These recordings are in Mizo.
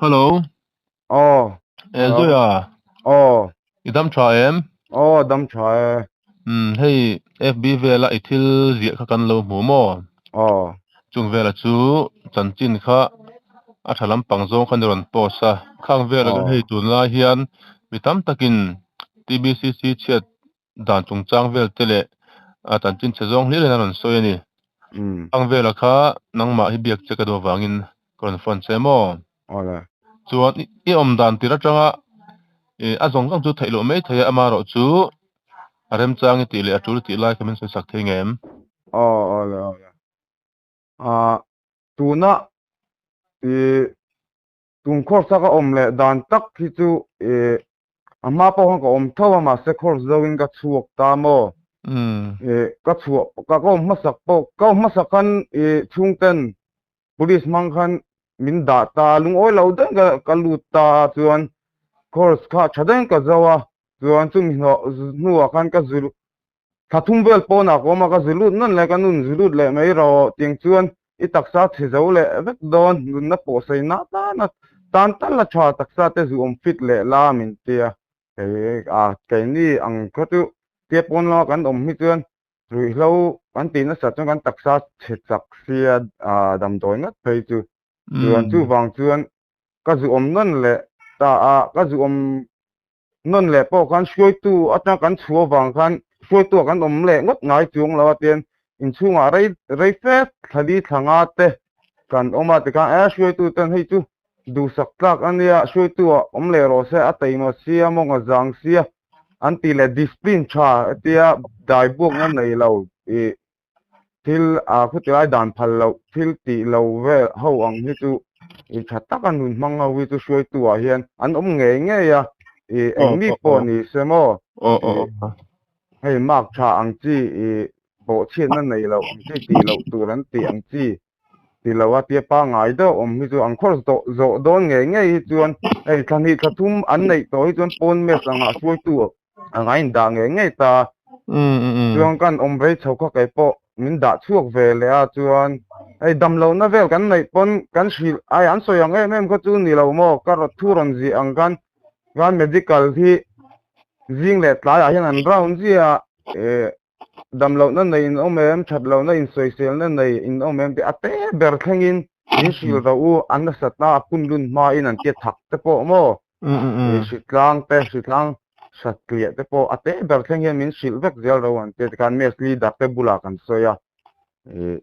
Hello. Aw. E Hello. Zoya. Aw. I dam tha em? Aw dam tha e. Um hei FB vela i thil ziah kha kan lo hmu maw? Aw. Chung vela chu chanchin kha a tha lampang zawng kha ni rawn post a. Khang vela Aw. hei tunlai hian mi tam takin TBCC chhiat dan chungchang vel te leh a chanchin chhe zawng hlir hian a rawn sawi a ni. Um. Khang vela kha nangmah hi biak che ka duh avangin ka rawn phone che maw? Awle. Chuan i awm dan tir atanga a zawng zawng chu theih loh mai thei a, amaherawh chu a remchang i tih leh a tul tih lai kha min sawi sak thei ngem? Aw awle awle. Ah tuna i tun course a ka awm leh dan tak hi chu i a hma pawh khan ka awm tho a mahse course zo in ka chhuak ta maw? Um. I ka chhuah ka ka awm hmasak pawh ka awm hmasak khan i chhungten Police hmang khan min dah ta a, lungawi lo deuh ka ka lut ta a, chuan course kha tha deuhin ka zo a, chuan chumi hnawh hnuah khan ka zu thla thum vel pawnah ka awm a, ka zu lut nawn leh ka nun zu lut leh mai rawh tiang chuan i taksa chhe zo leh vek dawn, nunna pawh sawi na tan a tan tal a tha taksa te zu awm fit leh la min tia, kei a keini ang kha chu tia pawn lama kan awm hi chuan Ruihhlo kan tih nasat chuan kan taksa chhe chak sia damdawi ngat phei chu. Chuan chuvang chuan ka zu awm nawn leh ta a, ka zu awm nawn leh pawh khan hruaitu atang kan chhuah avang khan hruaitu ah kan awm leh ngawt ngai chuang lo a tian inchhungah rei rei fe thlali thla nga te kan awm a tikhan e hruaitu ten hei chu duhsak tlak a nia hruaitu ah awm leh rawh se a taima sia mawng a zang sia an tih leh discipline tha hetia dai buakna nei lo ih thil ah khuti lai dan phal loh thil tih lo vel ho ang hi chu ih tha taka nun hmang ho hi chu hruaitu ah hian an awm ngei ngei a ih eng mi pawh ni se maw ih hei mark tha ang chi ih bawhchhiatna nei loh ang chi tih loh tur an tih ang chi. Ti lo a tia pangngai deuh awm hi chu an khawr zawh zawh dawn ngei ngei hi chuan hei thla hnih thla thum an neih tawh hi chuan pawn mess angah hruaitu anga in dah ngei ngei ta. Chuan kan awm vei chho kha kei pawh min dah chhuak ve leh a chuan hei dam lohna vel kan neih pawn kan hrilh ai an sawi ang em em kha chu ni lo maw ka thu rawn ziah ang khan khan medical hi zing leh tlaiah hian an round ziah a eh Damlohna nei in awm em, thatlohna insawiselna nei in awm em tih a te ber thlengin min hrilh rawh u, an nasatna a phun lun hmain an tia thak te pawh maw, hritlang te, hritlang hratliah te pawh a te ber thleng hian min hrilh vek zel ro an tia tikhan mess leader te bulah kan sawi a,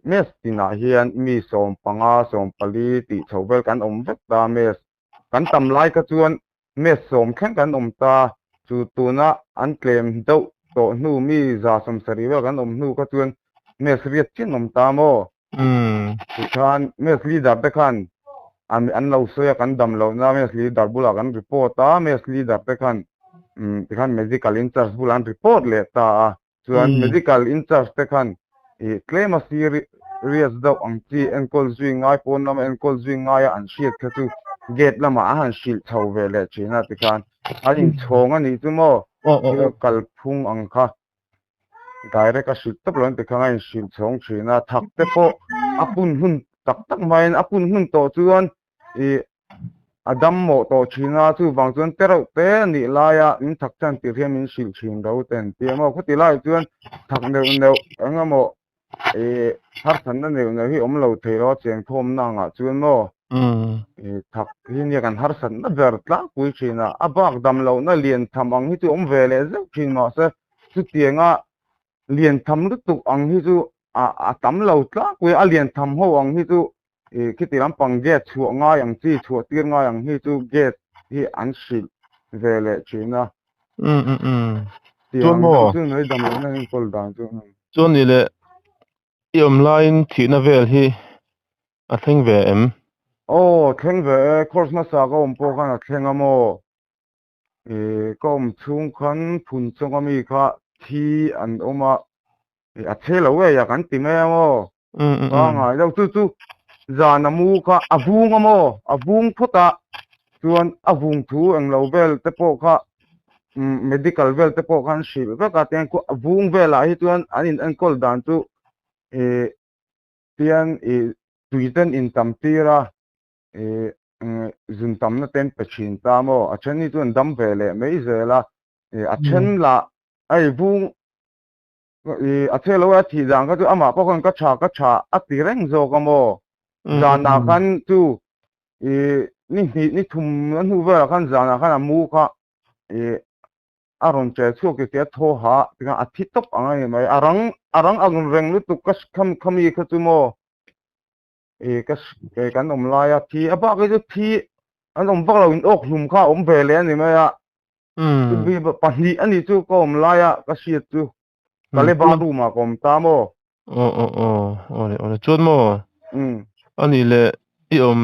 mess tinah hian mi 15, 14 tih chho vel kan awm vek ta mess kan tam lai kha chuan Mess 10 thleng kan awm ta, chu tuna an tlem deuh tawh hnu mi 170 vel kan awm hnu kha chuan mess riat chin awm ta maw? Tikhan mess leader te khan an an lo sawi a kan dam lohna mess leader bulah kan report a, mess leader te khan tikhan medical in charge bulah an report leh ta a, Chuan medical in charge te khan ih tlem a serious deuh ang chi enkawl zui ngai pawn lama enkawl zui ngaia an hriat kha chu gate lamah a han hrilh chho ve leh thin a tikhan an inchhawng a nih chu maw thil kalphung ang kha direct a hrilh tawp lo an tikhan a inhrilh chhawng thin a thak te pawh a pun hun tak tak maiin a pun hun tawh chuan ih a dam mawh tawh thin a, chuvang chuan te reuh te a nih laia min thak chan tir hian min hrilh thin ro te an ti a maw, khuti laiah chuan thak neuh neuh eng emaw ih harsatna neuh neuh hi awm lo thei lo a chengkhawmna angah chuan maw ih thak hi nia kan harsatna ber tlangpui thin a, a bak dam lohna lian tham ang hi chu awm ve leh zeuh thin mahse chutianga lian tham lutuk ang hi chu a a tam lo tlangpui a, a lian tham ho ang hi chu ih khiti lampang gate chhuah ngai ang chi chhuah tir ngai ang hi chu gate hi an hrilh ve leh thin a. Um um um Tiang chuan deuh maw chu nui dam lohna enkawl dan chu. Chuan ni leh i awm laiin thihna vel hi a thleng ve em? Aw thleng ve e, course hmasa ka awm pawh khan a thleng a maw? Ih ka awm chhung khan phun chawnga mi kha thi an awm a, ih a che lo ngei a kan ti mai a maw? Pangai deuh chu chu zan a mu kha a vung a maw? A vung phawt a, chuan a vung thu englo vel te pawh kha umm medical vel te pawh khan hrilh vek a, tiang a vung velah hi chuan an in enkawl dan chu ih tiang ih tui ten in tam tir a ih. Zun tamna te an pe thin ta maw? A then hi chu an dam ve leh mai zel a, a then lah hei vung a chhe lo a thih dan kha chu amah pawh khan ka tha ka tha a ti reng zawk a maw? Zanah khan chu ni hnih ni thum a hnu velah khan zanah khan a mu kha a rawn che chhuak ti tia thaw ha tikhan a thi tawp ang a ni mai. A rang a rang ang reng lutuk ka khami kha chu maw? E ka e kan awm lai a thi a bak hi chu thi an awm vak lo in awk hlum kha a awm ve leh a ni mai a pahnih a ni chu ka awm lai a ka hriat chu ka le bathroom ah ka awm ta maw aw aw aw awle awle chuan maw a nih leh i awm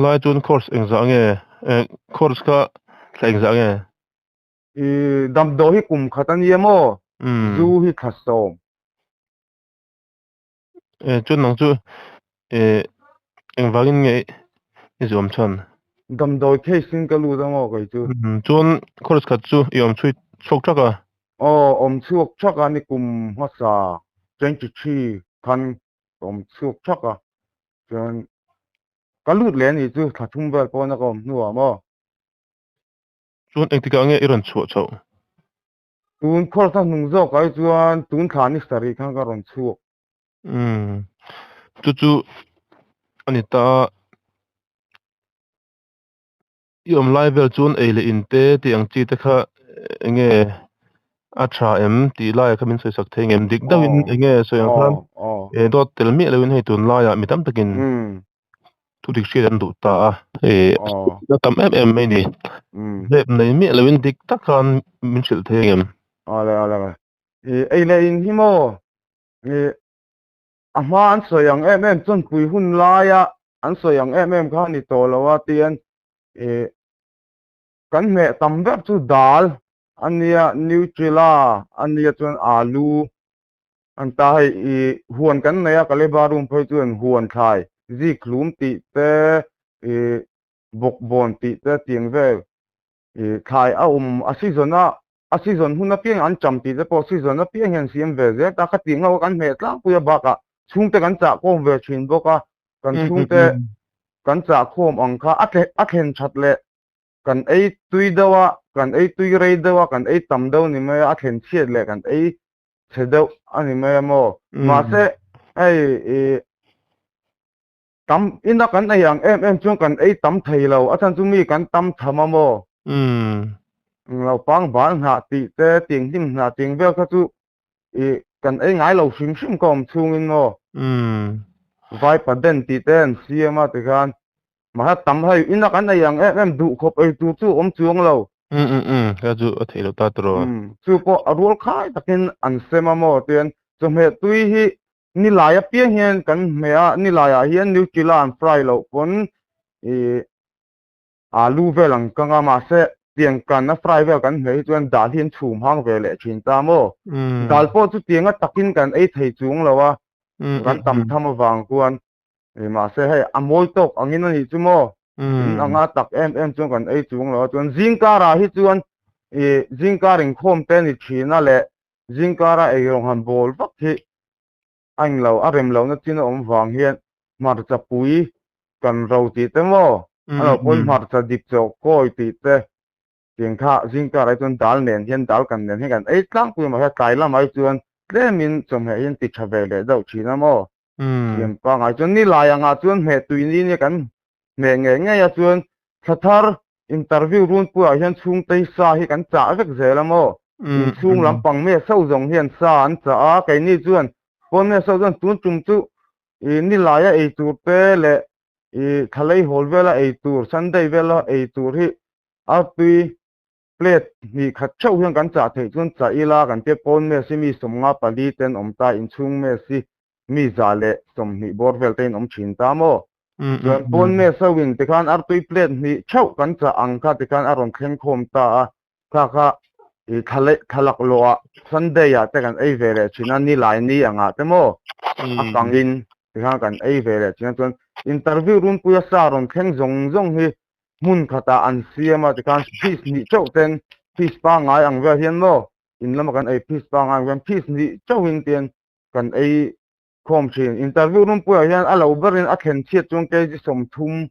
lai chuan course engzah nge course kha thla engzah nge i damdawi hi kum khat a nia maw zu hi thla sawm E chuan nang chu e engvangin nge i zuam chhan? Damdawi case in ka lut a maw kei chu. Chuan course khat chu i awm chhui chhuak thak a? Aw awm chhuak thak a ni kum hmasa 23 khan ka awm chhuak thak a chuan ka lut leh a ni chu thla thum vel pawna ka awm hnuah maw. Chuan engtikah nge i rawn chhuah chhoh? Tun course a hnung zawk ah hi chuan tun thla ni sarih khan ka rawn chhuak. Umm chu chu a ni ta a, i awm lai vel chuan ei leh in te tih ang chi te kha eng nge a tha em tih laiah kha min sawi sak thei ngem dik deuhin eng nge sawi ang khan e dawt tel miah loin hei tunlaiah mi tam takin Thu dik hriat an duh ta a, e a tam em em mai ni. Zep nei miah loin dik tak khan min hrilh thei ang em? Awle awle awle. I ei leh in hi maw? I a hma an sawi ang em em chawnpui hun laia an sawi ang em em kha a ni tawh lo a tian i kan hmeh tam ber chu dal a nia Nutella a nia chuan alu An ta hei i huan kan nei a, Kaleba room phei chuan huan thlai zik hlum tih te i bawkbawn tih te tiang vel i thlai a awm a season a a season hun apiang an cham tih te pawh season apiang hian siam ve zel ta khatiang ho kan hmeh tlangpui a bakah chhungte kan chah khawm ve thin bawk a kan chhungte kan chah khawm ang kha a a thlen that leh kan ei tui deuh a kan ei tui rei deuh a kan ei tam deuh ni mai a a thlen chhiat leh kan ei chhe deuh a ni mai a maw mahse hei i tam ina kan ei ang em em chuan kan ei tam thei lo a chhan chu mi kan tam tham a maw lo pang bal hnah tih te tiang hnim hnah tiang vel kha chu i kan ei ngai lo hrim hrim ka awm chhungin maw vai paden tih te an siam a tikhan Mahse tam hei ina kan ei ang em em duh khawp ei tur chu awm chuang lo. Um um um kha chu a theih loh ta tawh. Um chu pawh a rual khai takin an sem a maw tian chawhmeh tui hi nilai apiang hian kan hmeh a nilai ah hian Nutella an fry loh pawn ih alu vel ang kang a mahse tiang kan a fry vel kan hmeh hi chuan dal hi an chhum hang ve leh thin ta maw. Dal pawh chu tianga takin kan ei thei chuang lo a kan tam tham avang chuan Mahse hei a mawi tawk angin a nih chu maw? In anga tak em em chuan kan ei chung lo a chuan zingkarah hi chuan ih zingkar inkhawm te a ni thin a leh zingkara ei rawng han bawl vak hi a englo a rem lohna chin a awm vang hian hmarcha pui kan ro tih te maw a lo pawn hmarcha dik chawh kawi tih te Tiang kha zingkarah hi chuan dal nen hian dal kan nen hian kan ei tlangpui a mahse tlai lamah hi chuan tlemin chawhmeh hi an ti tha ve leh deuh thin a maw? Thiam pangai chuan ni lai angah chuan hmeh tui ni nia kan hmeh ngei ngei a chuan thla thar interview runpuiah hian chhungtei sa hi kan chah vek zel a maw? Inchhung lampang me so zawng hian sa an chah a keini chuan pawn me so chuan tun tum chu ih ni laia ei tur te leh ih thlalei hawl vela ei tur Sunday vela ei tur hi A tui plate hnih khat theuh hian kan chah theih chuan chah ila kan tia pawn mess hi mi 54 ten awm ta, inchhung mess hi mi 120 bawr vel te in awm thin ta maw? Chuan pawn mess ho in tikhan artui plate hnih theuh kan chah ang kha tikhan a rawn thleng khawm ta a, kha kha i thla laklawh ah Sunday ah te kan ei ve leh thin a, nilai ni angah te maw a kangin tikhan kan ei ve leh thin a, chuan interview runpuia sa rawn thleng zawng zawng hi hmun khatah an siam a tikhan piece hnih chauh ten piece pangngai ang vel hian maw in lama kan ei piece pangngai ang vel piece hnih chauhin tian kan ei. Khawm thin. Interview runpuiah hian a lo berin a thlen chhiat chuan kg 30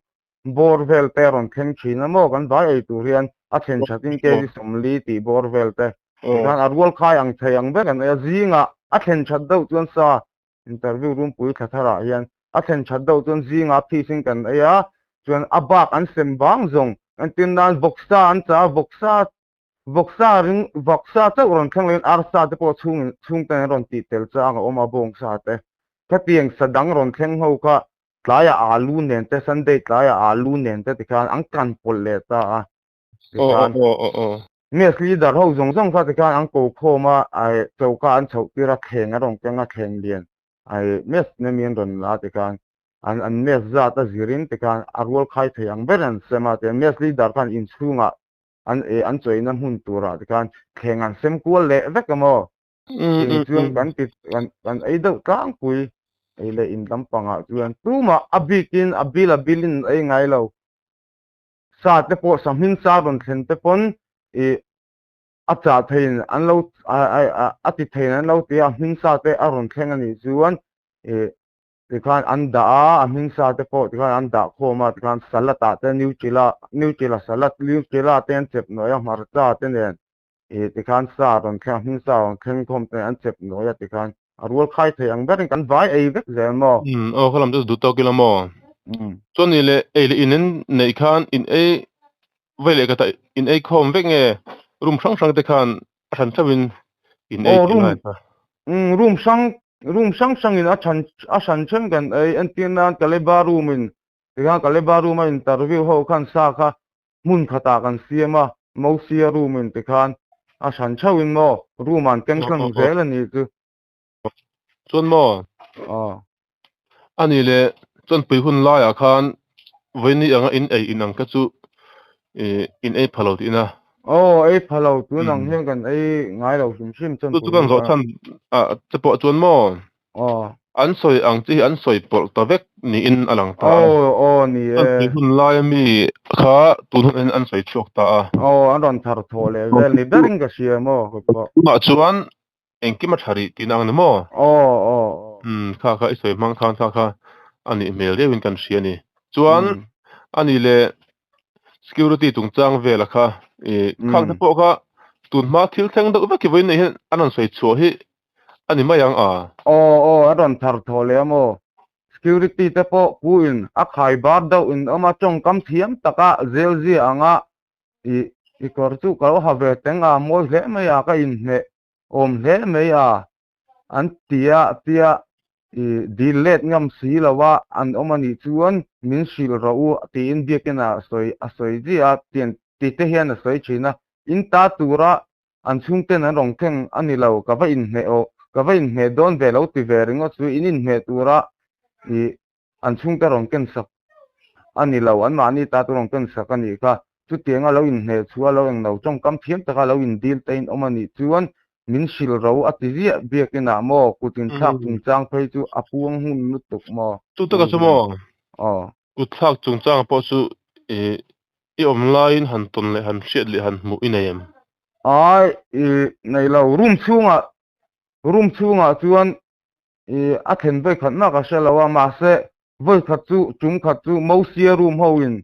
bawr vel te a rawn thleng thin a maw? Kan vai ei tur hian a thlen thatin kg 40 tih bawr vel te tikhan a rual khai ang thei ang vek an ei a. Zingah a thlen that deuh chuan sa interview runpui thla tharah hian a thlen that deuh chuan zingah phisin kan ei a, chuan a bak an sem vang zawng entir nan vawksa an chah a, vawksa Vawksa ring vawksa chauh rawn thleng loin arsa te pawh chhung chhungten an rawn tih tel chang a awm a, bawngsa te. Khatiang sa dang rawn thleng ho kha tlaiah alu nen te, Sunday tlaiah alu nen te tikhan an kan pawlh leh ta a. Tikhan Mess leader ho zawng zawng kha tikhan an ko khawm a, ai choka an chhoh tir a, thleng a rawn keng a, thleng lian ai mess nemi an rawn la tikhan an an mess zat a zirin tikhan a rual khai thei ang ber an sem a, tiang mess leader khan inchhungah an e an chawina hmun turah te khan thleng an sem kual leh vek a maw? Tiang chuan kan ti kan kan ei deuh tlangpui ei leh in lampangah chuan tumah a bikin a bil a bilin an ei ngai lo. Sa te pawh sa hming sa rawn thlen te pawn ih a chah theiin an lo a ti theiin an lo ti a, a hming sa te a rawn thleng a nih chuan ih Tikhan an dah a, a hming sa te pawh tikhan an dah khawm a, tikhan salad ah te Nutella, Nutella salad, Nutella te an chep nuai a, hmarcha te nen ih tikhan sa rawn thleng, a hming sa rawn thleng khawm te an chep nuai a tikhan a rual khai thei ang berin kan vai ei vek zel maw? Umm aw kha lam chu duh tawk ila maw? Umm. Chuan ni leh ei leh in an neih khan in ei vei leh ka ta in ei khawm vek nge room hrang hrang te khan a hran theuhin in ei Aw tih room lai kha. Umm room hrang room hrang hrangin a than a hran then kan ei entir nan Kaleba room in tikhan Kaleba room a interview ho khan sa kha hmun khatah kan siam a Mosia room in tikhan a hran theuhin maw room ah an keng tlang zel a nih chu. Chuan maw? Aw. A nih leh chuan pui hun laiah khan vawiin anga in ei in ang kha chu ih in ei pha lo tihna. Aw, ei pha lo tun ang hian kan ei ngai lo hrim hrim chuan Chu chu kan zawh chhan ah che pawh chuan maw? Aw. An sawi ang chi hi an sawi pawlh ta vek niin a lang ta a. Aw, aw ni e. Chuan pui hun laia mi kha tun hun in an sawi chhuak ta a. Aw, an rawn thar thawh leh vel ni berin ka hria maw ka pawh. Tunah chuan Engkim a tha rih tihna ang ni maw? Aw, aw, aw. Umm, kha kha i sawi hmang khan kha kha a nih hmel riauin kan hria a ni. Chuan a nih leh security chungchang vela kha i khak te pawh kha tun hma thil thleng deuh vek hi vawiin nei hian an rawn sawi chhuah hi a ni mai ang a? Aw, aw, a rawn thar thawh leh a maw? Security te pawh pu in a khai bar deuh in awm a, tawngkam thiam taka zel zia anga i i kawr chu ka lo ha ve teng a, mawi hle mai a, ka inhmeh awm hle mai a, an ti a, tia i dil let ngam si lo a, an awm a nih chuan min hrilh rawh u tiin biakin a sawi a sawi ziah a, tiang ti te hian a sawi thin a, in ta tura an chhungten an rawn thleng a ni lo, ka va inhmeh aw, ka va inhmeh dawn ve lo ti ve ringawt chu in inhmeh tura i an chhungte rawn ken sak a ni lo, anmahni ta chu rawn ken sak a nih kha. Chutianga lo inhneh chhuah lo englo tawngkam thiam taka lo indil te in awm a nih chuan min hrilh ro a ti ziah biakinah maw kut inthlak chungchang phei chu a puang hun lutuk maw Chu taka chu maw? Aw. Kut thlak chungchang pawh chu i awm laiin han tawn leh han hriat leh han hmuh i nei em? Ai, i nei lo. Room chhungah, room chhungah chuan I a thlen vawi khat mah ka hre lo a, mahse vawi khat chu tum khat chu Mosia room ho in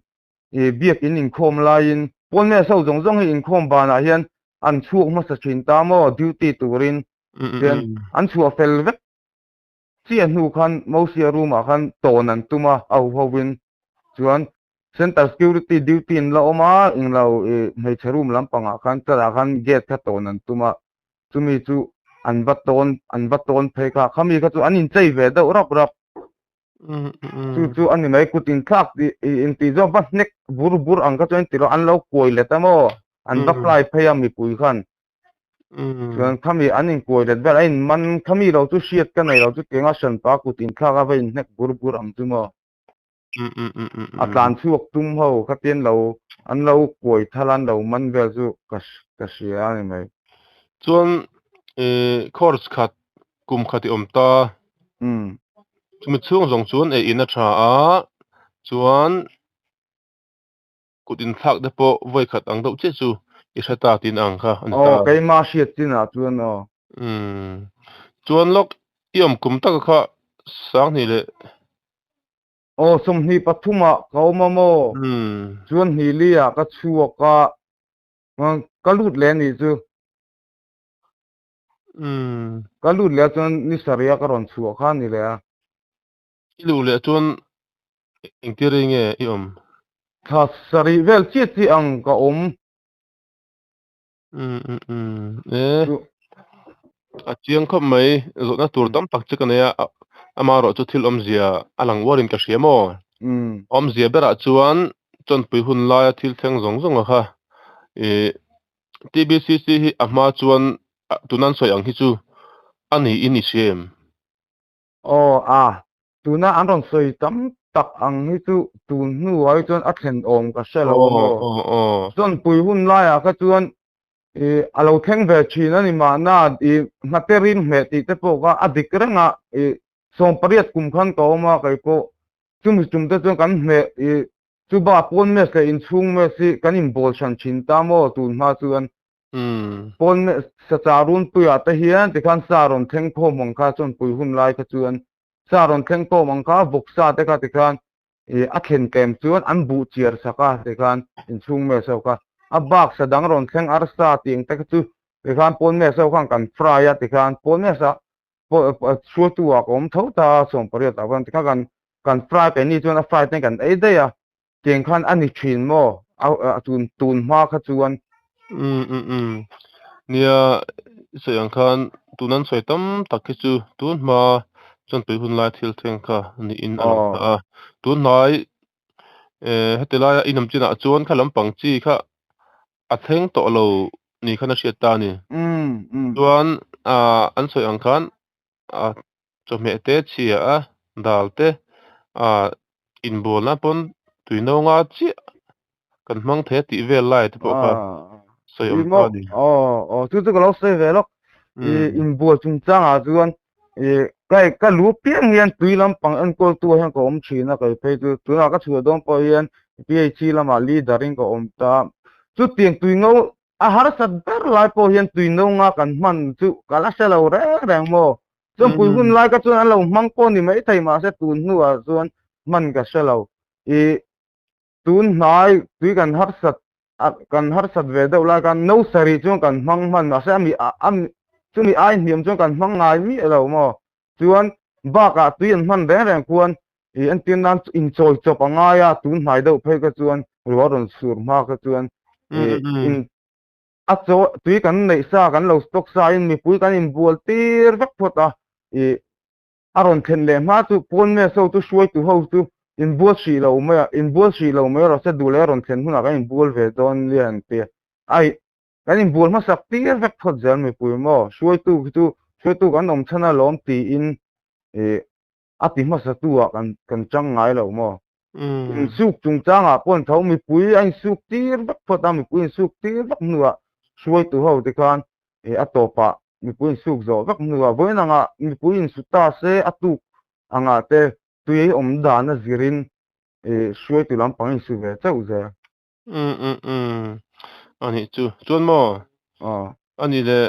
i biak in inkhawm laiin pawn mess ho zawng zawng hi inkhawm banah hian an chhuak hmasa thin ta maw duty turin chuan an chhuah fel vek chiah hnu khan Mosia room ah khan tawn an tum a a hu ho in chuan center security duty an la awm a englo i hmeichhe room lampangah khan chalah khan gate kha tawn an tum a chumi chu an va tawn an va tawn phei kha khami kha chu an inchei ve deuh rap rap chu chu a ni mai kut inthlak tih intih zawk va hnek bur bur ang kha chu an ti lo an lo kuai let a maw an va fly phei a mipui khan chuan khami an inkuai let vel a in man khami lo chu hriat ka nei lo chu tianga hranpa kut inthlak a va inhnek bur bur ang chu maw. A tlan chhuak tum ho khatin lo an lo kuai thal an lo man vel chu ka ka hria a ni mai. Chuan course khat kum khat i awm ta. Chumi chhung zawng chuan ei in a tha a, chuan kut inthlak te pawh vawi khat ang deuh chiah chu i hre ta tin ang kha a ni ta. Aw keimah hriat chinah chuan aw. Chuan lawk i awm kum taka kha. Sanghnih leh Aw 23 ah ka awm a maw? Chuan hnih li ah ka chhuak a, ka lut leh a nih chu. Ka lut leh a chuan ni sarih a ka rawn chhuah kha a ni leh a. I luh leh chuan engtir rei nge i awm? Thla sarih vel chiah chiah ang ka awm. E a chiang khawp mai zawhna tur tam tak che ka nei a amaherawh chu thil awmzia a lang uarin ka hria maw awmzia berah chuan chawnpui hun laia thil thleng zawng zawng a kha ih T_B_C_C hi a hma chuan tuna an sawi ang hi chu a niin i hria em? Aw a, tuna an rawn sawi tam tak ang hi chu tun hnuah hi chuan a thlen awm ka hre lo a maw. Chawnpui hun laiah kha chuan ih a lo thleng ve thin a ni mahna ih hnate rin hmeh tih te pawh kha a dik reng a, ih 18 kum khan ka awm a kei pawh chumi tum te chuan kan hmeh ih chuba pawn mess leh inchhung mess hi kan inbawl hran thin ta maw tun hma chuan. Pawn sacha runpuiah te hian tikhan sa rawn thleng khawm ang kha chuan pui hun lai kha chuan sa rawn thleng khawm ang kha vawksa te kha tikhan ih a thlen tlem chuan an buh chiar sak a tikhan inchhung mess ho kha a bak sa dang rawn thleng arsa tih ang te kha chu tikhan pawn mess ho khan kan fry a tikhan pawn mess ah hruaitu ah ka awm tho ta a 18 ah khan tikhan kan kan fry keini chuan a fry te kan ei daih a. Tiang khan a ni thin maw? A tun tun hma kha chuan. Umm umm umm. Nia i sawi ang khan tun an sawi tam tak hi chu tun hma chuan tui hun lai thil thleng kha niin a lang ta a. Tun hnai eh heti laia i nawm chinah chuan kha lampang chi kha a thleng tawh lo ni khan a hriat ta a ni. Chuan ah an sawi ang khan a chawhmeh te chhia a dal te ah inbualna pawn tui no nga chiah kan hmang thei a tih vel lai te pawh kha sawi awm ta a ni. Aw aw chu chu ka lo sawi ve lawk i inbual chungchangah chuan i ka ka lu piang hian tui lampang enkawl tu ah hian ka awm thin a kei phei chu tunah ka chhuah dawn pawh hian PHC lamah leader in ka awm ta chutiang tui ngo A harsat ber lai pawh hian tui no nga kan hman chu ka la hre lo reng reng maw? Chuanpui hun lai kha chuan an lo hmang pawh ni maithei mahse tun hnuah chuan hman ka hre lo. Ih tun hnai tui kan harsat kan harsat ve deuh lai khan no sarih chuan kan hmang hman mahse ami ami chumi ai hniam chuan kan hmang ngai miah lo maw? Chuan bakah tui an hman reng reng khuan ih entir nan inchawi chawp a ngai a, tun hnai deuh phei kha chuan ruah rawn sur hma kha chuan ih in a chaw tui kan neih sa kan lo stock sa in mipui kan inbual tir vek phawt a, ih a rawn thlen leh hma chu pawn mess ho chu hruaitu ho chu inbual hrih lo mai a, inbual hrih lo mai rawh se duh leh a rawn thlen hunah kan inbual ve dawn nia an ti a, ai Kan inbual hmasak tir vek phawt zel mipui maw? Hruaitu khi chu hruaitu kan awm chhan alawm tiin ih a ti hmasatu ah kan kan chang ngai lo maw? Insuk chungchangah pawh an tho mipui a insuk tir vek phawt a, mipui insuk tir vek hnuah hruaitu ho te khan ih a tawpah mipui insuk zawh vek hnuah vawiin angah mipui insu ta se a tuk angah te tui awm dan a zirin ih hruaitu lampang insu ve chauh zel. Umm umm umm anih chu chuan maw anih leh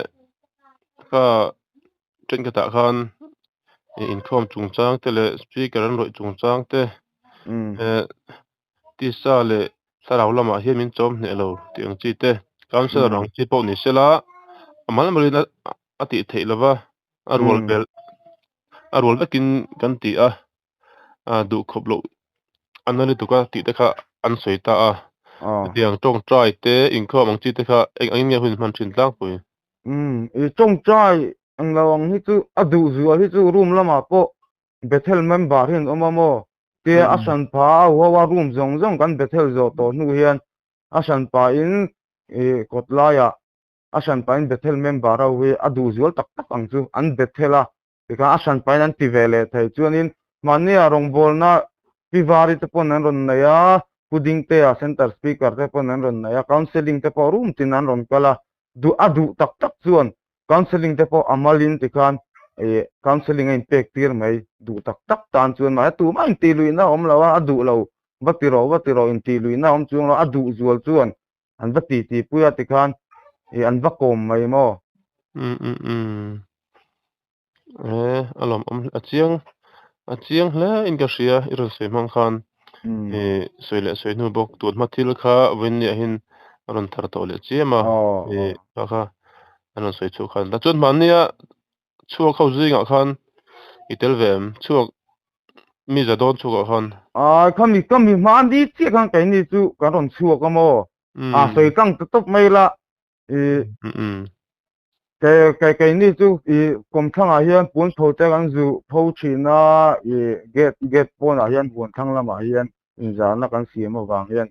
ka thenkhatah khan inkhawm chungchang te leh speaker an rawih chungchang te eh tisa leh thlarau lamah hian min chawm hneh lo tih ang chi te councillor ang chi pawh ni sela a mal malin a tih theih lova a rual belh a rual vekin kan ti a. duh khawp loh a na lutuk a tih te kha an sawi ta a hetiang tawngtai te inkhawm ang chi te kha eng angin nge hun hman thin tlangpui. Umm i tawngtai ang lo ang hi chu a duh zual hi chu room lamah pawh Bethel member hi an awm a maw tia a hran pha a ho a room zawng zawng kan Bethel zawh tawh hnu hian a hran pahin i kawt laiah a hran pahin Bethel member ho hi a duh zual tak tak ang chu an Bethel a Tikhan a hran pahin an ti ve leh thei. Chuanin mahnia rawngbawlna Pi Vari te pawn an rawn nei a, Pu Dingtea Centre Speaker te pawn an rawn nei a, Counselling te pawh room tin an rawn kal a, duh a duh tak tak chuan Counselling te pawh a malin tikhan ih Counselling a inpek tir mai duh tak tak tan chuan mahse tumah intih luihna a awm lo a, a duh lo va ti rawh va ti rawh intih luihna a awm chuang lo, a duh zual chuan an va ti ti pui a tikhan ih an va kawm mai maw? Umm umm umm. Eh a lawmawm a chiang. A chiang hle in ka hria i rawn sawi hmang khan i sawi leh sawi hnu bawk tun hma thil kha vawiin ah hian a rawn thar tawh leh chiam a i kha kha an rawn sawi chhuak khan ta chuan mahnia chhuak ho zingah khan i tel ve em chhuak mi za dawn chhuak ah khan. Ai khami ka mi hma ni chiah khan keini chu kan rawn chhuak a maw a sawi tlang ta tawp mai la i ke ke keini chu i kawmthlangah hian puan pho te kan zu pho thin a i gate gate pawnah hian huan thlang lamah hian inzarna kan siam avang hian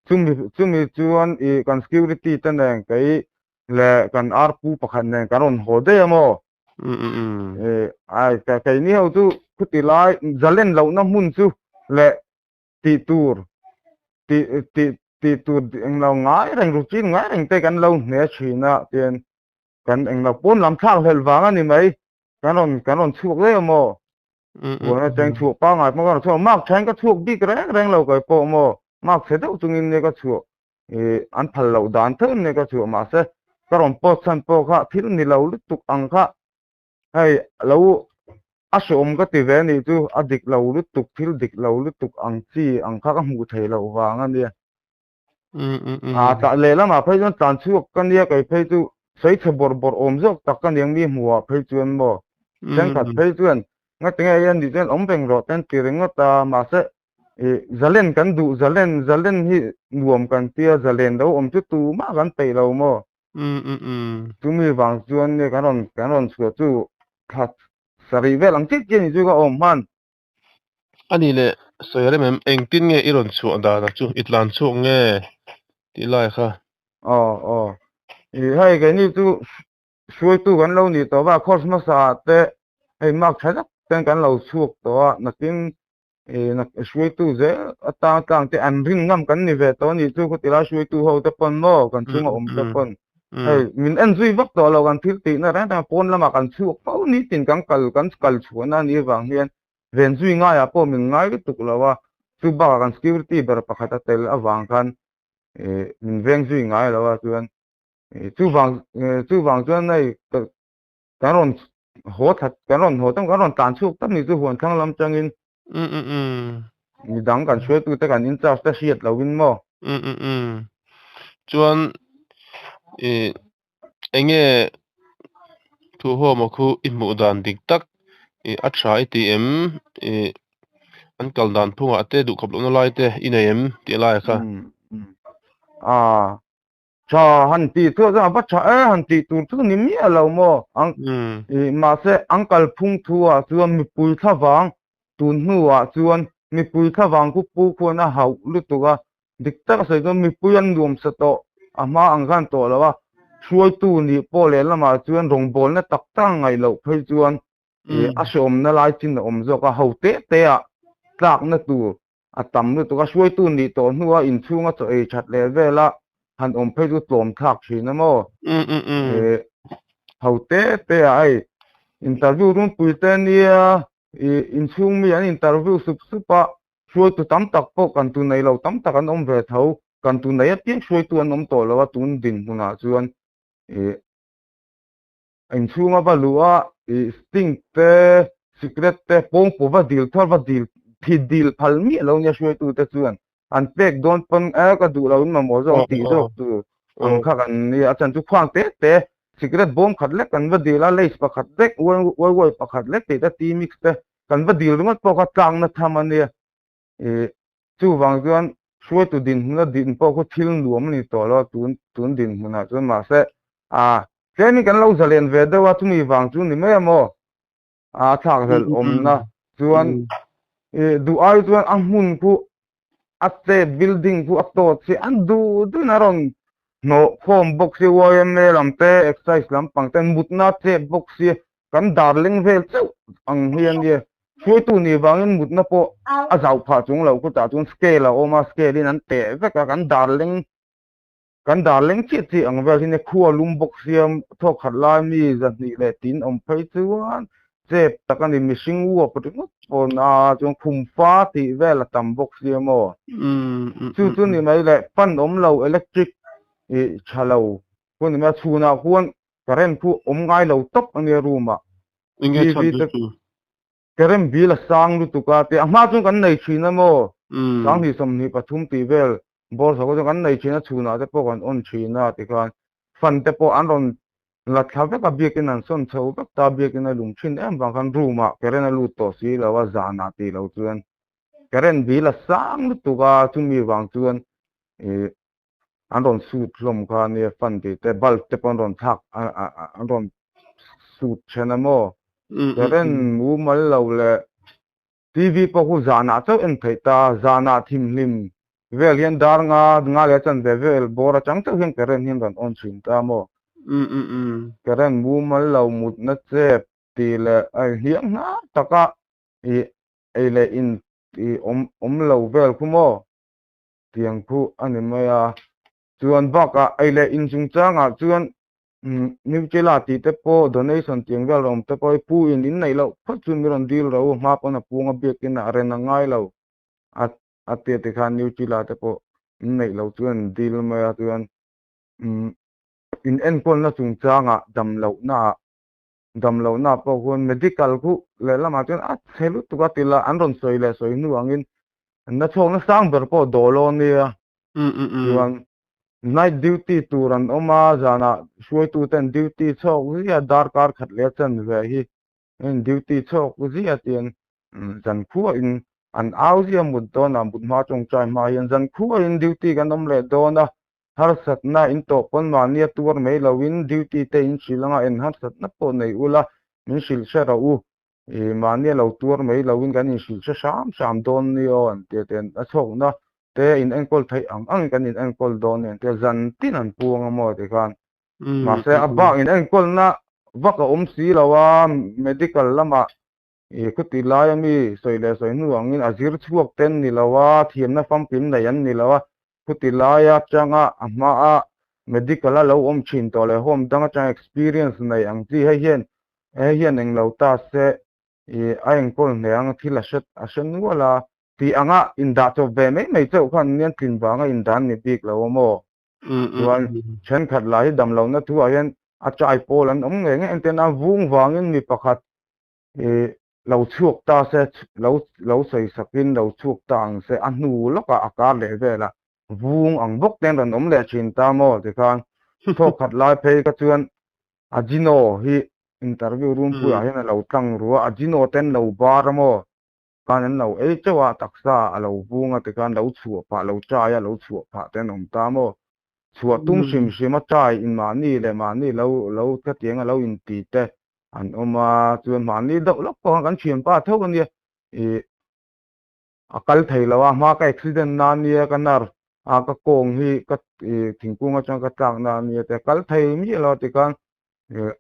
chumi chumi chuan i kan security te nen kei leh kan arpu pakhat nen kan rawn haw daih a maw ai keini ho chu khuti lai zalen lohna hmun chu leh tih tur tih tih tih tur englo ngai reng routine ngai reng te kan lo hne thin a tian kan englo pawn lam thlak hlelh vang a ni mai kan rawn kan rawn chhuak daih a maw huan atang chhuah pangngai pawh ka rawn chhuak mark thain ka chhuak bik reng reng lo kai pawh maw mark chhe deuh chungin nia ka chhuah ih an phal loh dan theuh nia ka chhuah mahse ka rawn post chhan pawh kha thil ni lo lutuk ang kha Hei lo a hreawm ka ti ve anih chu a dik lo lutuk thil dik lo lutuk ang chi ang kha ka hmuh theih loh vang a nia. A tah lehlamah phei chuan tlan chhuak ka nia kei phei chu sawi chhe bawrh bawrh awm zawk tak ka niang mi hmuhah phei chuan maw thenkhat phei chuan ngatinge hei anih chuan awm reng rawh te an ti ringawt a mahse ih zalen kan duh zalen zalen hi nuam kan tia zalen lo awm chu tumah kan peih lo maw. Chumi vang chuan nge kan rawn kan rawn chhuah chu thla sarih vel ang chiah chiah ni chu ka awm hman. A nih leh sawi rem em engtin nge i rawn chhuah dan a chu i tlan chhuak nge tih lai kha. Aw aw ih hei keini chu hruaitu kan lo nih tawh va course hmasa ah te hei mark tha tak ten kan lo chhuak tawh a nakin hruaitu zel atang tlang te an rin ngam kan ni ve tawh anih chu khawti lai hruaitu ho te pawn maw kan chunga awm te pawn hei min en zui vak tawh lo kan thil tihna reng reng pawn lamah kan chhuak fo nitin kan kal kan kal chhuahna anih avang hian ven zui ngaiah pawh min ngai lutuk lo a chu bakah kan security ber pakhat a tel avang khan ih min veng zui ngai lo a chuan ih chuvang chuvang chuan hei kan rawn haw that kan rawn haw tam kan rawn tlan chhuak tak ni chu huan thlang lam tangin midang kan hruaitu te kan in charge te hriat lo in maw chuan i enge thu haw maw khu i hmuh dan dik tak i a tha i ti em i an kal dan phungah te duh khawp lohna lai te i nei em tih lai kha a Tha han tih chu a va tha e han tih tur chu ni miah lo maw ang ih mahse an kalphung thu ah chuan mipui thlavang tun hnu ah chuan mipui thlavang khu pu khuan a hauh lutuk a dik tak a sawi chuan mipui an nuam sa tawh a hma ang khan tawh lo a hruaitu nih pawh lehlamah chuan rawngbawlna tak tak a ngaih loh phei chuan ih a hreawmna lai chin a awm zawk a ho te te ah tlakna tur A tam lutuk a, hruaitu nih tawh hnua inchhunga chaw ei that leh vela han awm phei chu tlawm thlak thin a maw? Ih ho te te ah hei interview runpui te nia ih inchhung mi an interview sup sup a, hruaitu tam tak pawh kan tu nei lo tam tak an awm ve tho, kan tu nei apiang hruaitu an awm tawh lo a tun dinhmunah chuan ih inchhunga va luh a ih sting te sikret te pawngpaw va dil thar va dil thi dil phal miah lo nia hruaitu te chuan an pek dawn pawn e ka duh lo in mamawh zawk tih zawk tur ang kha kan nia a chan chu khuang te te sikret bawm khat lek kan va dil a lace pakhat lek uai uai pakhat lek tih te tea mix te kan va dil ringawt pawh kha tlakna tham a nia ih chuvang chuan hruaitu dinhmuna din pawh khu thil nuam a ni tawh lo a tun tun dinhmunah chuan mahse a Tlem hi kan lo zalen ve deuh a, chumi vang chu ni mai a maw? A thlak hlelh awmna chuan ih duh ai chuan a hmun khu a che building khu a tawt si an duh duhin a rawn hnawh khawm bawk si yma lam te exercise lampang te mutna a chep bawk si kan dar leng vel chauh ang hi a nia hruaitu nih vangin mutna pawh a zauh phah chung loh khutah chuan scale a awm a scale in an teh vek a kan dar leng Kan dar leng chiah chiah ang vel hi nia khua lum bawk siam thawk khat lai mi zahnih leh tin awm phei chuan chep tak a ni mihring uap ringawt pawn a chuan khum fa tih vel a tam bawk sia maw chu chu ni mai leh pan awm lo electric ih tha lo khu ni mai a chhunah khuan current khu awm ngai lo tawp a nia room ah Enge TV chhan te chu? Current bill a sang lutuk a te a hma chuan kan nei thin a maw? 20 23 tih vel bawr chho chuan kan nei thin a chhunah te pawh kan on thin a tikhan fan te pawh an rawn la thla vek a biakin an sawn chho vek ta biakin a lum thin em vang khan room ah current a lut tawh si lo a zanah tih loh chuan current bill a sang lutuk a chumi vang chuan ih an rawn sut hlawm kha nia fan tih te bulb te pawh an rawn thlak an rawn sut then a maw current mumal lo leh TV pawh khu zanah chauh en theih ta zanah thimhlim vel hian dar nga nga leh chanve vel bawr atang chauh hian current hian rawn on thin ta maw current mumal lo mutna chep tih leh a hliam hnar taka ih ei leh in ih awm awm lo vel khu maw. Tiang khu a ni mai a. Chuan bakah ei leh in chungchangah chuan Nutella tih te pawh donation tiang vel awm te pawh hi pu in in neih loh phawt chu mi rawn dil ro hma pawn a pung a biakin a ren a ngai lo a a tia tikhan Nutella te pawh in neih loh chuan an dil mai a chuan in enkawlna chungchangah dam lohnaah dam lohna pawh khuan medical khu lehlamah chuan a chhe lutuk a tila an rawn sawi leh sawi hnu angin na chhuakna sang ber pawh dawl aw nia chuan night duty tur an awm a zanah hruaitu ten duty chhawk zia darkar khat leh chanve hi duty chhawk zia tian zankhua in an au zia mut dawn a mut hma tawngtai hma hian zankhua in duty kan awm leh dawn a. Harsatna in tawh pawn mahni a tuar mai loin duty te in hrilh anga en harsatna pawh nei ula min hrilh hre rawh u. Ih mahni a lo tuar mai loin kan in hrilh hre hram hram dawn ni aw an ti a ten a chhawkna te in enkawl theih ang angin kan in enkawl dawn ni an ti a zan tin an puang a maw tikhan mahse a bak in enkawlna vak a awm si lo a medical lamah ih khuti laia mi sawi leh sawi hnu angin a zir chhuak te an ni lo a, thiamna famkim nei an ni lo a, khuti laia atanga a hmaa medical a lo awm thin tawh leh home dang atanga experience nei ang chi hei hian hei hian eng lo ta se ih a enkawl hneh ang thil a hre a hre nual a tih anga indah chawp ve mai mai chauh khan nia tlin vanga indan ni bik lo a maw? Chuan thenkhat lah hi damlohna thu ah hian a chai pawl an awm ngei ngei engtin a vung vangin mi pakhat ih lo chhuak ta se lo lo sawi sakin lo chhuak ta ang se a hnu lawkah a kar leh velah vung ang bawk te an rawn awm leh thin ta maw tikhan thawk khat lai phei kha chuan Ajino hi interview room puiah hian a lo tlang ru a Ajino te an lo bar a maw khan an lo ei teuh a taksa a lo vung a tikhan lo chhuah phah lo chai a lo chhuah phah te an awm ta maw chhuah tum hrim hrim a chai in mahni leh mahni lo lo khatiang a lo inti te an awm a chuan mahni deuh lawk pawh khan kan thianpa tho a nia ih a kal thei lo a hma ka accident na ania ka nerve a ka kawng hi ka ih thingkung atang ka tlak na ania te kal thei miah lo tikhan ih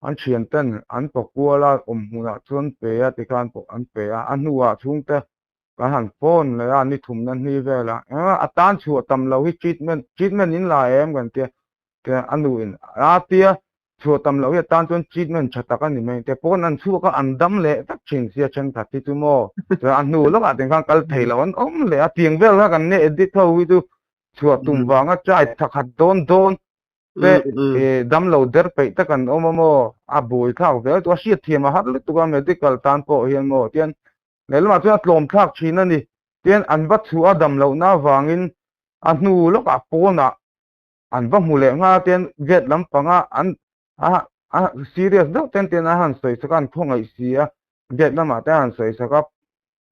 an thian ten an paw kual a awm hmunah chuan pe a tikhan pawh an pe a a hnuah chhungte kan han phone leh a ni thumna hni velah a tan chhuah tam lo hi treatment treatment in la em kan tia te a nu in a tia chhuah tam loh hi atan chuan treatment tha tak a ni mai te pawn an chhuak a an dam leh vek thin sia thenkhat hi chu maw chuan a hnu lawkah te khan kal thei loh an awm leh a tiang vel kha kan nia edit ho hi chu chhuah tum vanga try thakhat dawn dawn te dam lo der peih tak an awm a maw a buai thlak vel chu a hriat thiam a har lutuk a medical tan pawh hian maw tian lehlamah chuan a tlawm thlak thin a ni tian an va chhuah a dam lohna avangin a hnu lawkah pawnah an va hmu leh nghal ten gate lampanga an a a serious deuh ten ten a han sawi sak a an khawngaih si a gate lamah te a han sawi sak a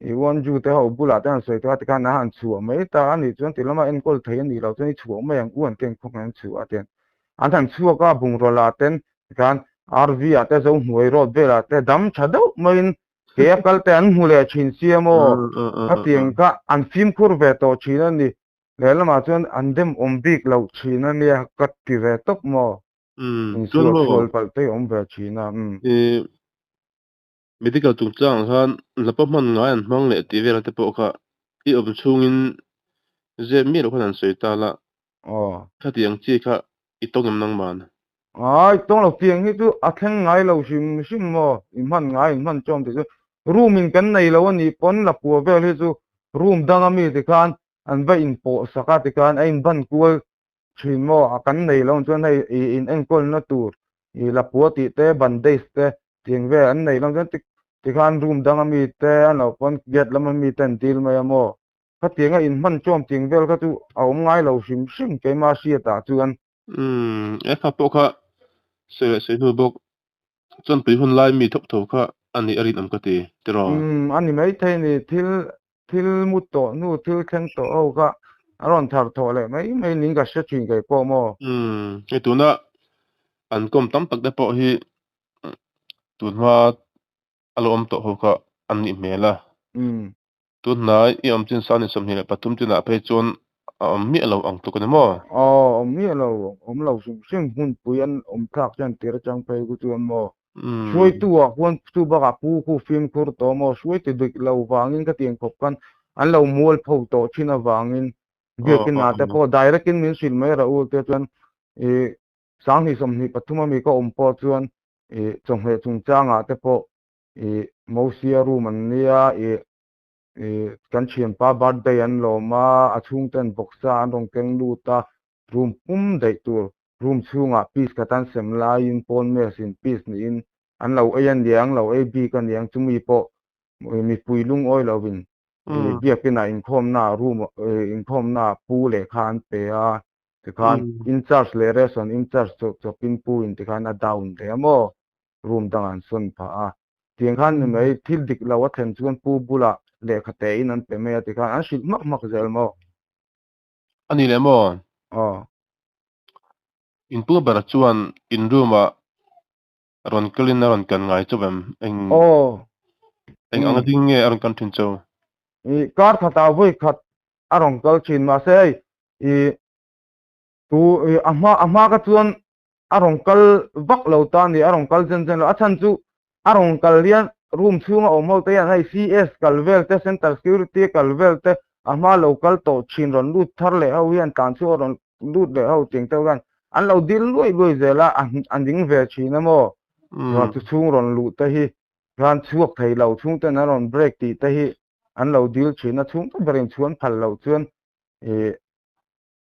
ih uanju te ho bulah te a han sawi sak a tikhan a han chhuah mai ta a nih chuan ti lama enkawl thei a nih loh chuan i chhuah mai ang u an ti a an khawngaih an chhuah a tian an han chhuak a bungraw lah ten tikhan RV ah te Zohnuai road velah te dam tha deuh maiin ke a kal te an hmu leh thin sia maw khatiang kha an fimkhur ve tawh thin a ni. Lehlamah chuan an dem awm bik loh thin a nia ka ti ve tawp maw? Insual sual palh te awm ve thin a. I medical chungchangah khan lapa hman ngai an hmang leh tih vel te pawh kha i awm chhungin zep miah loh khan an sawi ta la. Khati ang chi kha i tawng em nangman? Ai tawng lo tiang hi chu a thleng ngai lo hrim hrim maw? I hman ngai in hman chawm tih chu room in kan nei lo a nih pawn lapua vel hi chu room danga mi tikhan an va inpawh sak a tikhan a inban kual thin maw a kan nei lo chuan hei ih in enkawl na tur ih lapua tih te bandage te tiang vel an nei lo chuan tik. Tikhan room dang ami te an lo pawn gate lam ami te an dil mai a maw? Khatianga inhman chawm ting vel kha chu a awm ngai lo hrim hrim keimah hriatah chuan. Umm, e kha pawh kha sawi leh sawi hnu bawk chuan pui hun lai mi thawk tho kha a nih a rinawm ka ti, tiraw? Umm, a ni maithei ni, thil thil mu tawh hnu thil thleng tawh ho kha a rawn thar thawh leh mai mai niin ka hre thin kei pawh maw? Umm, hei tuna an kawm tam tak te pawh hi tunhma a lo awm tawh ho kha an nih hmel a. Umm. Tunhnai i awm chin sani 23 chinah phei chuan a awm miah lo ang tluk a ni maw? Aw, awm miah lo, awm lo hrim hrim hmunpui an awm thlak chuan tir atang phei ku chuan maw? Hruaitu ah khuan chu bakah pu khu fimkhur tawh maw? Hruaitu dik lo vangin ka tiang khawp khan an lo mualpho tawh thin avangin biakin ah te pawh direct in min hrilh mai rah u te chuan ih 2023 ami ka awm pawh chuan ih chawhmeh chungchangah te pawh ih Mosia room an nia ih ih kan thianpa birthday an lawm a, a chhungten boxa an rawn keng lut a, room pum daih tur room chhungah piece khat an sem laiin pawn mess in piece niin an lo ei a niang lo ei bik a niang chumi pawh mipui lungawi lovin ih biakinah inkhawmnaah room inkhawmnaah pu lehkha an pe a tikhan in charge leh ration in charge chawpin pu in tikhan a down leh a maw room dang an sawn phah a, tiang khan ni mai thil dik lo a thlen chuan pu bulah lehkha te in an pe mai a tikhan an hrilh hmak hmak zel maw? A ni leh maw? Aw. In pu ber chuan in room ah rawn kal in a rawn kan ngai chauh em? Eng Aw. eng ang ding nge a rawn kan thin chauh? I kar khatah vawi khat a rawn kal thin mahse hei i tu i a hma a hma ka chuan a rawn kal vak lo ta a ni, a rawn kal zen zen lo. A chhan chu a rawn kal hian room chhunga awm ho te hian hei CS kal vel te, Central Security kal vel te, a hma lo kal tawh thin rawn lut thar leh ho hian tlan chhuak rawn lut leh ho cheng te ho hian an lo dil luai luai zel a, a ning ve thin a maw? Chu chhung rawn luh te hi khan chhuak thei lo chhung ten an rawn break tih te hi an lo dil thin a, chhung te berin chhuan phal loh chuan ih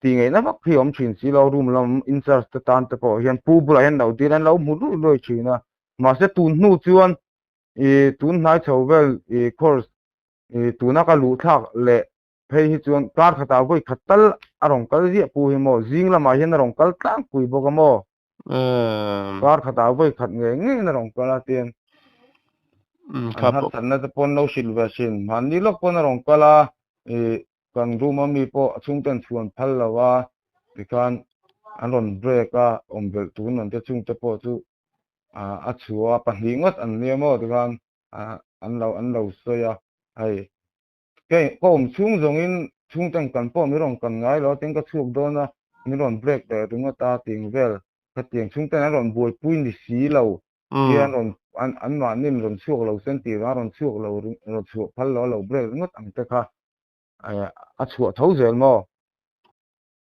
Tih ngaihna vak hi a awm thin si lo, room lam in charge te tan te pawh hian pu bulah hian lo dil an lo hmu luih luih thin a. Mahse tun hnu chuan ih tun hnai chho vel ih course ih tuna ka luh thlak leh phei hi chuan kar khatah vawi khat tal a rawn kal ziah pu hi maw, zing lamah hian a rawn kal tlangpui bawk a maw? Kar khatah vawi khat ngei ngeiin a rawn kal a tian an harsatna te pawn lo hrilh ve thin. Mahni lawk pawn a rawn kal a ih Kan room a mi pawh a chhungten chhuan phal lo a, tikhan an rawn break a, awm belh tur an te chhungte pawh chu a chhuah a, pahnih ngawt an nia maw tikhan an lo an lo sawi a, hei kei ka awm chhung zawngin chhungten kan pawh min rawn kan ngai lo a, tin ka chhuak dawn a, min rawn break leh ringawt a ting vel khatiang chhungten an rawn buaipui ni si lo hian rawn an anmahni rawn chhuak lo sen tih vang rawn chhuak lo rawn chhuah phal lo a lo break ringawt ang te kha. A chhuah tho zel maw?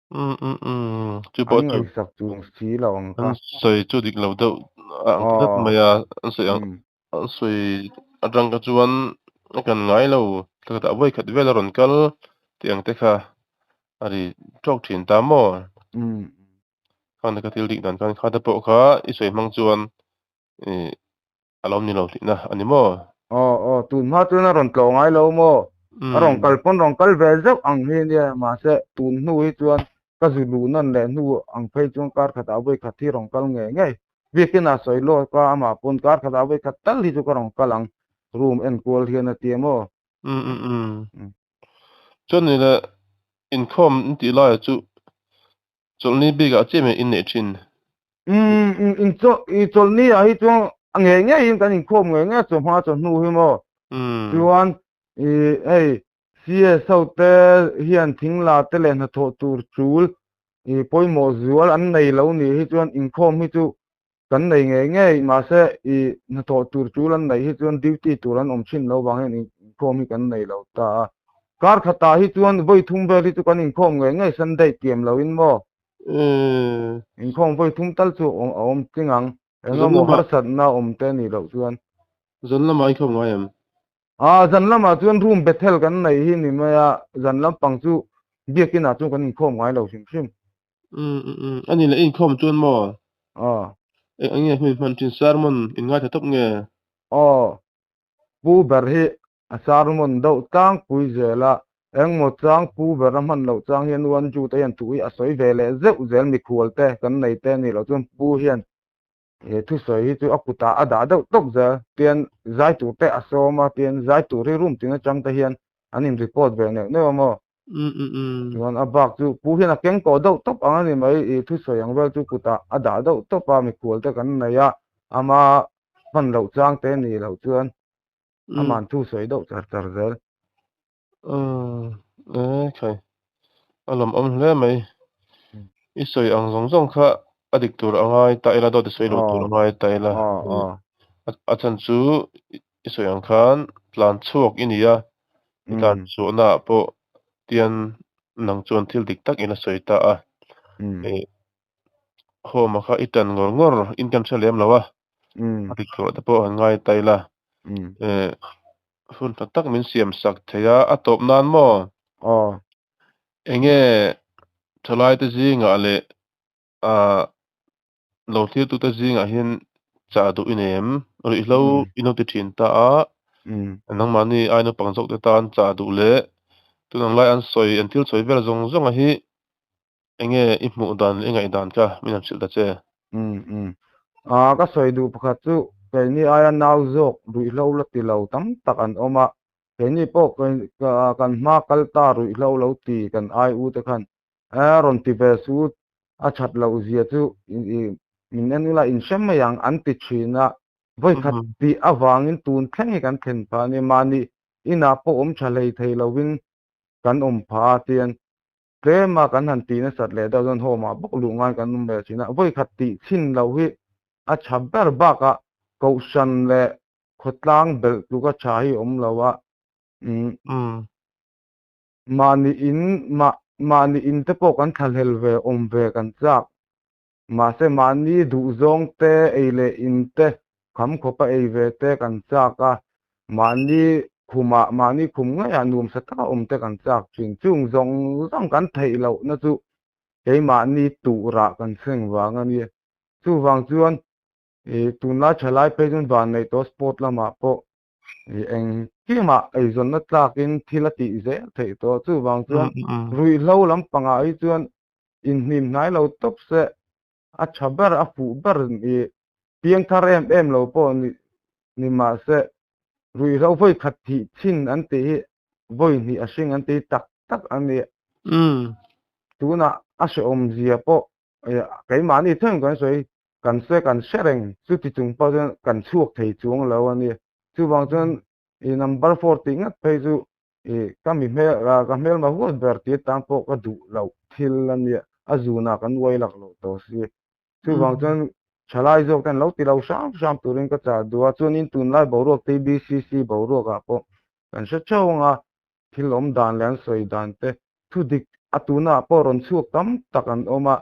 Um um um chu pawh chu. An ngaihsak chung si lo ang kha. An sawi chu dik lo deuh a ang tlat mai a, an sawi ang an sawi atang kha chuan a kan ngai lo thla khatah vawi khat vel a rawn kal tih ang te kha a ri tawk thin ta maw? Um. Khang te kha thil dik dan khan kha te pawh kha i sawi hmang chuan ih a lo ni lo tihna a ni maw? Aw aw, tun hma chuan a rawn tlawh ngai lo maw? A rawn kal pawn rawn kal ve zeuh ang hi nia, mahse tun hnu hi chuan ka zu luh nawn leh hnu ang phei chuan kar khatah vawi khat hi rawn kal ngei ngei. Biakin ah sawi lawk a, amah pawn kar khatah vawi khat tal hi chu ka rawn kal ang, room enkual hian a ti a maw? Um um um. Chuan ni le, inkhawm in tih laiah chu Chawlhni bikah chiah mai inneih thin. Umm in chaw i chawlhni ah hi chuan a ngei ngeiin kan inkhawm ngei ngei a chawhma chawhnu hi maw. Chuan i hei CS ho te hian thingla te leh hnathawh tur chul i pawimawh zual an nei lo nih hi chuan inkhawm hi chu kan nei ngei ngei mahse i hnathawh tur chul an neih hi chuan duty tur an awm thin lo vang hian inkhawm hi kan nei lo ta a. Kar khatah hi chuan vawi thum vel hi chu kan inkhawm ngei ngei Sunday tiam lo in maw? Inkhawm vawi thum tal chu a awm tling ang. Eng emaw harsatna awm te a nih loh chuan. Zan lamah inkhawm ngai em? A, zan lamah chuan room Bethel kan neih hi ni mai a, zan lampang chu biakin ah chuan kan inkhawm ngai lo hrim hrim. Um um um, a ni leh i inkhawm chuan maw? Aw. Eng eng nge hmun hman thin sermon in ngaithla tawp nge? Aw. Pu ber hi a sermon deuh tlangpui zel a, engmaw chang pu ber a hman loh chang hian U Andrew te hian thu hi a sawi ve leh zeuh zel mikhual te kan nei te a nih loh chuan pu hian he thusawi hi chu a kutah a dah deuh tawp zel tian zai tur te a sawm a tian zai tur hi room tin atang te hian an in report ve neuh neuh a maw chuan a bak chu pu hian a keng tawh deuh tawp ang a ni mai i thusawi ang vel chu kutah a dah deuh tawp a mikhual te kan nei a ama hman loh chang te nih loh chuan aman thusawi deuh char char zel. E khai a lawmawm hle mai. I sawi ang zawng zawng kha a dik tur a ngai ta ila dawt i sawi loh tur a ngai ta ila. A chhan chu i sawi ang khan tlan chhuak i ni a, i tlan chhuahna ah pawh tian nang chuan thil dik tak in a sawi ta a. Home-a kha i tan ngawr ngawr in kan hre lem lo a, a dik tur te pawh han ngai ta ila. Hun tha tak min siam sak thei a, a tawp nan maw? Aw. Enge thalai te zingah leh ah lo thlir tu te zingah hian chah duh i nei em? Ruihhlo i lo ti thin ta a, nangmahni ai naupang zawk te tan chah duh leh tunang lai an sawi an thil sawi vel zawng zawng a hi enge i hmuh dan leh i ngaih dan kha min han hrilh ta che. Umm umm. Ah ka sawi duh pakhat chu keini aia nau zawk ruihhlo la ti lo tam tak an awm a, keini pawh kan hma kal ta ruihhlo lo ti kan ai u te khan eh rawn ti ve su a that loh zia chu min en ula in hre mai ang an ti thin a, vawikhat tih avangin tun thleng hi kan thlen phah a ni. Mahni inah pawh awm tha hlei thei lovin kan awm phah a tian Tlema kan han tih nasat leh deuh chuan home ah bawk luh ngai kan awm ve thin a, vawikhat tih chhin loh hi a tha ber bakah kohhran leh khawtlang belh tluka tha hi awm lo a, umm mahni in mah mahni in te pawh kan thlahlel ve awm ve kan chak, mahse mahni duhzawng te ei leh in te kham khawpa ei ve te kan chak a, mahni khumah mahni khum ngaiah nuamsa taka awm te kan chak thin. Chung zawng zawng kan theih lohna chu keimahni tuhrah kan seng vang a ni. Chuvang chuan ih tunlai thalai phei chuan vanneih tawh sport lamah pawh ih engkimah eizawnna tlakin thil a tih zel theih tawh. Chuvang chuan ruihhlo lampangah hi chuan inhnim hnai lo tawp se a tha ber a fuh ber i piang thar em em lo pawh ni ni mahse ruihhlo vawi khat thih chhin an tih hi vawi hnih a hring an ti tak tak a ni. Tunah a hrehawm zia pawh keimahni theuhin kan sawi kan sawi kan hre reng chuti chung pawh chuan kan chhuak thei chuang lo a ni. Chuvang chuan i number four tih ngat phei chu i ka mi hmel ka hmelma huat ber tih atan pawh ka duh loh thil a nia a zunah kan uai lak loh tawh si chuvang chuan thalai zawk ten lo ti lo hram hram turin ka chah duh a chuanin tunlai boruak TBCC boruak ah pawh kan hre theuh ang a thil awm dan leh an sawi dan te thu dik a tunah pawh rawn chhuak tam tak an awm a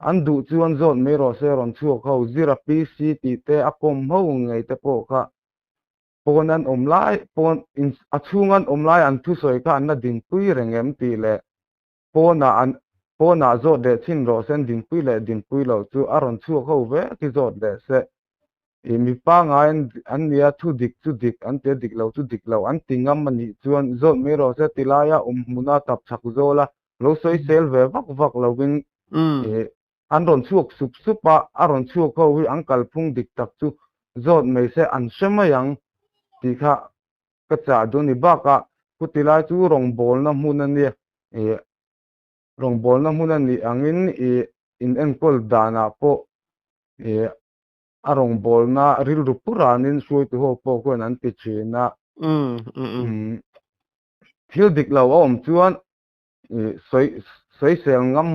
an duh chuan zawt mai rawh se rawn chhuak ho zira PC tih te a kawm ho ngei te pawh kha Pawn an awm lai, pawn in a chhung an awm lai an thusawi kha an la dinpui reng em tih leh pawnah an pawnah zawt leh chhin rawh se an dinpui leh dinpui loh chu a rawn chhuak ho vek hi zawt leh se. Ih mi pangai an an nia thu dik chu dik an tia dik lo chu dik lo an ti ngam a nih chuan zawt mai rawh se ti laia awm hmuna tap chhak zawla lo sawi sel ve vak vak lovin ih An rawn chhuak sup sup a, a rawn chhuak ho hi an kalphung dik tak chu zawt mai se an hre mai ang tih kha ka chah duh a ni. Bakah chuti lai chu rawngbawlna hmun a nia, ih rawngbawlna hmun a nih angin ih in enkawl danah pawh ih a rawngbawlna rilru puranin hruaitu ho pawh khuan an ti thin a. Thil dik lo a awm chuan sawi sawisel ngam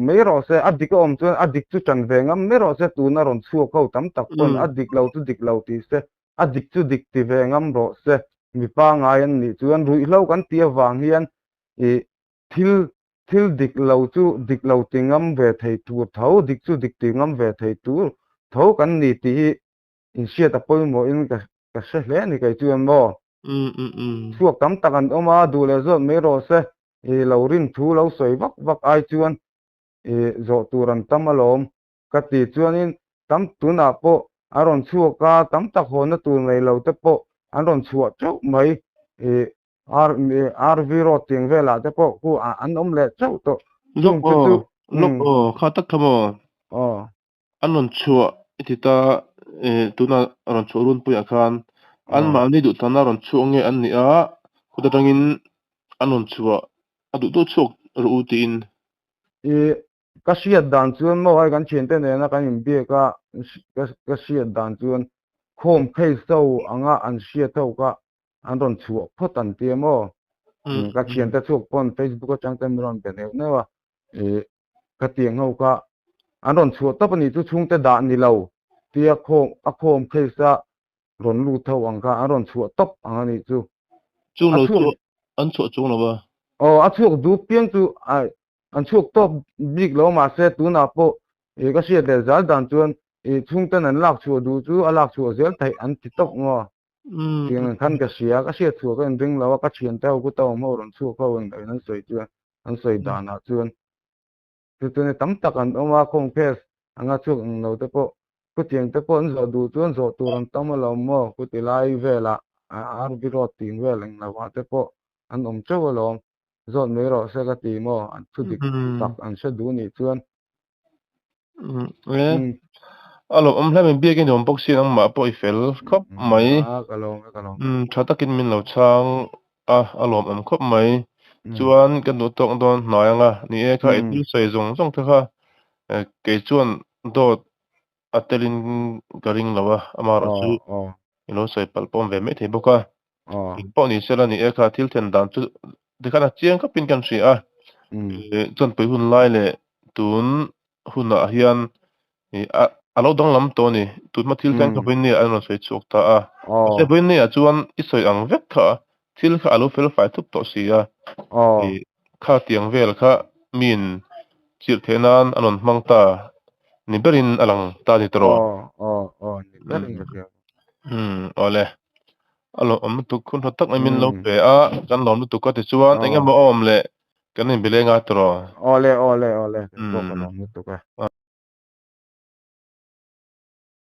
mai rawh se a dik a awm chuan a dik chu tan ve ngam mai rawh se tuna rawn chhuak ho tam tak pawn a dik lo chu dik lo ti se a dik chu dik ti ve ngam rawh se mipa ngai an nih chuan ruihhlo kan tih avang hian ih thil thil dik lo chu dik lo ti ngam ve thei tur tho dik chu dik ti ngam ve thei tur tho kan ni tih hi inhriat a pawimawhin ka ka hre hle a ni kei chuan maw. Chhuak tam tak an awm a, duh leh zawt mai rawh se, i lo rin thu lo sawi vak vak ai chuan i zawh tur an tam alawm ka ti chuanin tam tunah pawh a rawn chhuak a, tam tak hawnna tur nei lo te pawh an rawn chhuah teuh mai ih R RV road tiang velah te pawh khu an awm leh chauh tawh. Lawk Chung te aw, chu lawk umm. aw, kha tak kha maw? Aw. An rawn chhuah i ti ta eh tuna rawn chhuah runpuiah khan Aw. anmahni duhthlanna rawn chhuak nge an nih a, kut atangin an rawn chhuah a duh duh chhuak rawh u tiin. Ih ka hriat dan chuan maw hei kan thiante nena kan inbiak a ka hriat dan chuan khawm phei so anga an hriat ho kha an rawn chhuah phawt an ti a maw? Ka thiante chhuak pawn Facebook atang te min rawn be neuh neuh a, ih khatiang ho kha an rawn chhuah tawp a nih chu chhungte dah ni lo tia khawm a khawm case a rawn lut ho ang kha an rawn chhuah tawp ang a nih chu. Chung A lo chhuak chu an chhuah chung lo va. Aw a chhuak dup piang chu a an chhuak tawp bik lo mahse tunah pawh ih ka hriat leh zal dan chuan ih chhungten an lak chhuah duh chu a lak chhuah zel theih an ti tawp maw? Tiang ang khan ka hria, ka hriat chhuah ka inring lo a, ka thiante ho kuta awm ho rawn chhuak ho in an sawi chuan an sawi danah chuan chu chuan tam tak an awm a, khawng case anga chhuak ang lo te pawh khutiang te pawh an zawh duh chuan zawh tur an tam alawm maw khuti lai velah RV road ting vel eng lo ah te pawh an awm teuh alawm zawt mai rawh se ka ti maw an thu dik tak an hre duh nih chuan. E a lo awm hle mai biakin i awm bawk si nangmah pawh i fel khawp mai ka lawm e ka lawm tha takin min lo chhang a a lawmawm khawp mai chuan ka duh tawk dawn hnai anga ni e kha i thil sawi zawng zawng te kha kei chuan dawt a telin ka ring lo a amaherawhchu i lo sawi palh pawm ve mai thei bawk a engpawh ni sela ni e kha thil then dan chu tikhan a chiang khawpin kan hria a chuanpui hun lai leh tun hunah hian a lo danglam tawh a ni tun hma thil thleng kha vawiin nia an rawn sawi chhuak ta a mahse vawiin nia chuan i sawi ang vek kha thil kha a lo fel fai thup tawh si a kha tiang vel kha miin chirh theih nan an rawn hmang ta ni berin a lang ta a ni tawh awle. A lawmawm lutuk hun hla tak mai min lo pe a, kan lawm lutuk a tichuan eng emaw a awm leh kan inbe leng a tawh. Awle awle awle, kan pawh ka lawm lutuk e.